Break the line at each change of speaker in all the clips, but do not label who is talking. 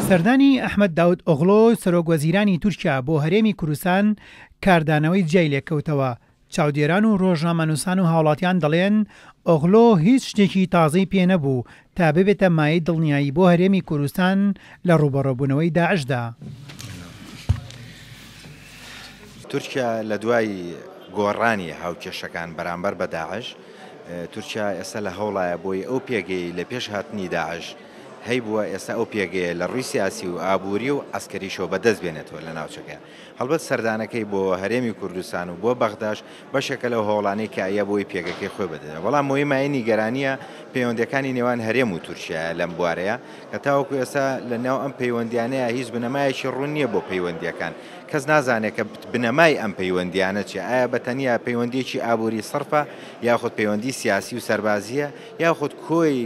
سەردانی ئەحمەد داود ئۆغلۆ، سەرۆک وەزیرانی تورکیا بۆ هەرێمی کوردستان کاردانەوەی جیای لێکەوتەوە، چاودێران و ڕۆژنامەنووسان و هاوڵاتیان دەڵێن ئۆغلۆ هیچ شتێکی تازەی پێ نەبوو تا ببێتە مایەی دڵنیایی بۆ هەرێمی کوردستان لە ڕووبەڕووبوونەوەی داعشدا.
تورکیا لە دوای گۆڕانی هاوکێشەکان بەرامبەر بە داعش، تورکیا ئێستا لە هەوڵایە بۆی ئەو پێگەیەی لە پێش هاتنی داعش هەیبووە ئێستا ئەو پێگەیە لە ڕووی سیاسی و ئابووری و عەسکەریشەوە بەدەست بێنێتەوە لە ناوچەکە. هەڵبەت سەردانەکەی بۆ هەرێمی کوردستان و بۆ بەغداش بەشێکە لەو هەوڵانەی کە ئەیە بۆی پێگەکەی خۆی بەدەست بەڵام مۆی مایەی نیگەرانییە پەیوەندییەکانی نێوان هەرێم و تورکیایە لەم بوارەیە کە تاوەکو ئێستا لە ناو ئەم پەیوەندیانەیە هیچ بنەمایەکی ڕوون نییە بۆ پەیوەندییەکان کەس نازانێت کە بنەمای ئەم پەیوەندیانە چیە ئایا بە تەنیا پەیوەندیەکی ئابووری سڕفە یاخود پەیوەندی سیاسی و سەربازیە یاخود کۆی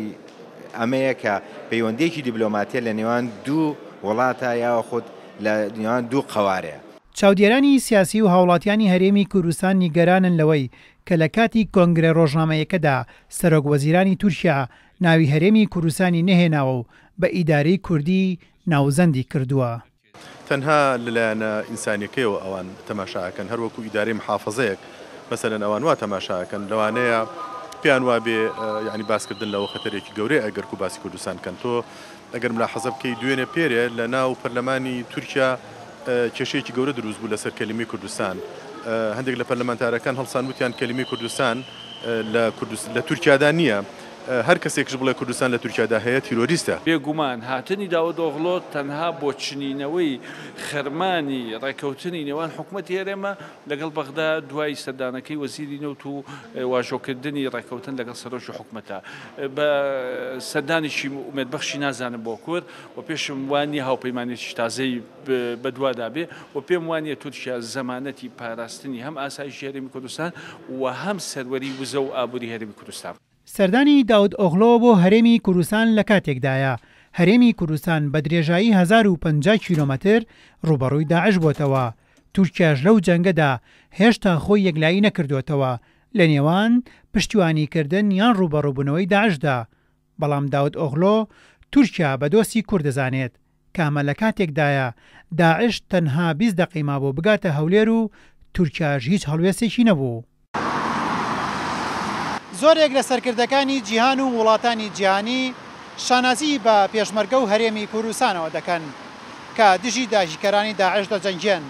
ئەمەیە کە پەیوەندیەکی دیبلۆماتیە لە نێوان دوو وڵاتە یاخود لە نێوان دوو قەوارەیە.
چاودێرانی سیاسی و هاوڵاتیانی هەرێمی کوردستان نیگەرانن لەوەی کە لە کاتی کۆنگرە ڕۆژنامەیەکەدا سەرۆک وەزیرانی تورکیا ناوی هەرێمی کوردستانی نەهێناوە و بە ئیدارەی کوردی ناوزەندی کردووە.
تەنها لە لایەنە ئینسانیەکەیەوە ئەوان تەماشا ئەکەن هەر وەکو ئیدارەی محافەزەیەک مەسەلەن ئەوان وا تەماشا ئەکەن لەوانەیە پێیان وابێ یانی باسکردن لەوە خەتەرێکی گەورەیە ئەگەر کو باسی کوردستان کەن تۆ ئەگەر ملاحەزە بکەی دوێنێ پێرێ لە ناو پەرلەمانی تورکیا کێشەیەکی گەورە دروست بوو لەسەر کەلیمەی کوردستان هەندێک لە پەرلەمانتارەکان هەڵسان وتیان کەلیمەی کوردستان لە کوردست لە تورکیادا نییە هەر کەسێکش بڵێ کوردستان لە تورکیادا هەیە تیرۆریستە.
بێگومان هاتنی داودئۆغلۆ تەنها بۆ چنینەوەی خەرمانی ڕێکەوتنی نێوان حکومەتی هەرێمە لەگەڵ بەغدا دوای سەردانەکەی وەزیری نەوت و واژۆکردنی ڕێکەوتن لەگەڵ سەرۆکی حکومەتە. بە سەردانێکی ئومێدبەخشی نازانم بۆ کورد و پێشم وا نییە هاوپەیمانێکی تازەی بەدوادا بێ و پێم وا نییە تورکیا زەمانەتی پاراستنی هەم ئاسایشی هەرێمی کوردستان و هەم سەروەری وزە و ئابووری هەرێمی کوردستان.
سەردانی داود ئۆغلۆ بۆ هەرێمی کوردستان لە کاتێکدایە، هەرێمی کوردستان بە درێژایی 1050 کیلۆمەتر ڕووبەڕووی داعش بۆتەوە، تورکیاش لەو جەنگەدا هێشتا خۆی یەکلایی نەکردۆتەوە لە نێوان پشتیوانیکردن یان ڕووبەڕووبوونەوەی داعشدا، بەڵام داود ئۆغلۆ تورکیا بە دۆستی کورد دەزانێت، کە ئەمە لە کاتێکدایە داعش تەنها 20 دەقەی مابوو بگاتە هەولێر و تورکیاش هیچ هەڵوێستێکی نەبوو. زۆرێک لە سەرکردەکانی جیهان و وڵاتانی جیهانی شانازی بە پێشمەرگە و هەرێمی کوردستانەوە دەکەن کە دژی داگیرکەرانی داعش دەجەنگێن.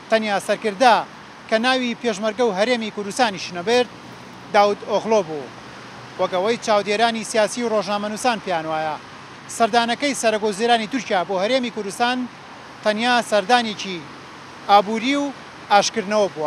تەنیا سەرکردە کە ناوی پێشمەرگە و هەرێمی کوردستانیشی نەبرد، داود ئۆغلۆ بوو. وەک ئەوەی چاودێرانی سیاسی و ڕۆژنامەنووسان پێیانوایە، سەردانەکەی سەرۆکوەزیرانی تورکیا بۆ هەرێمی کوردستان تەنیا سەردانێکی ئابووری و ئاشکردنەوە بووە.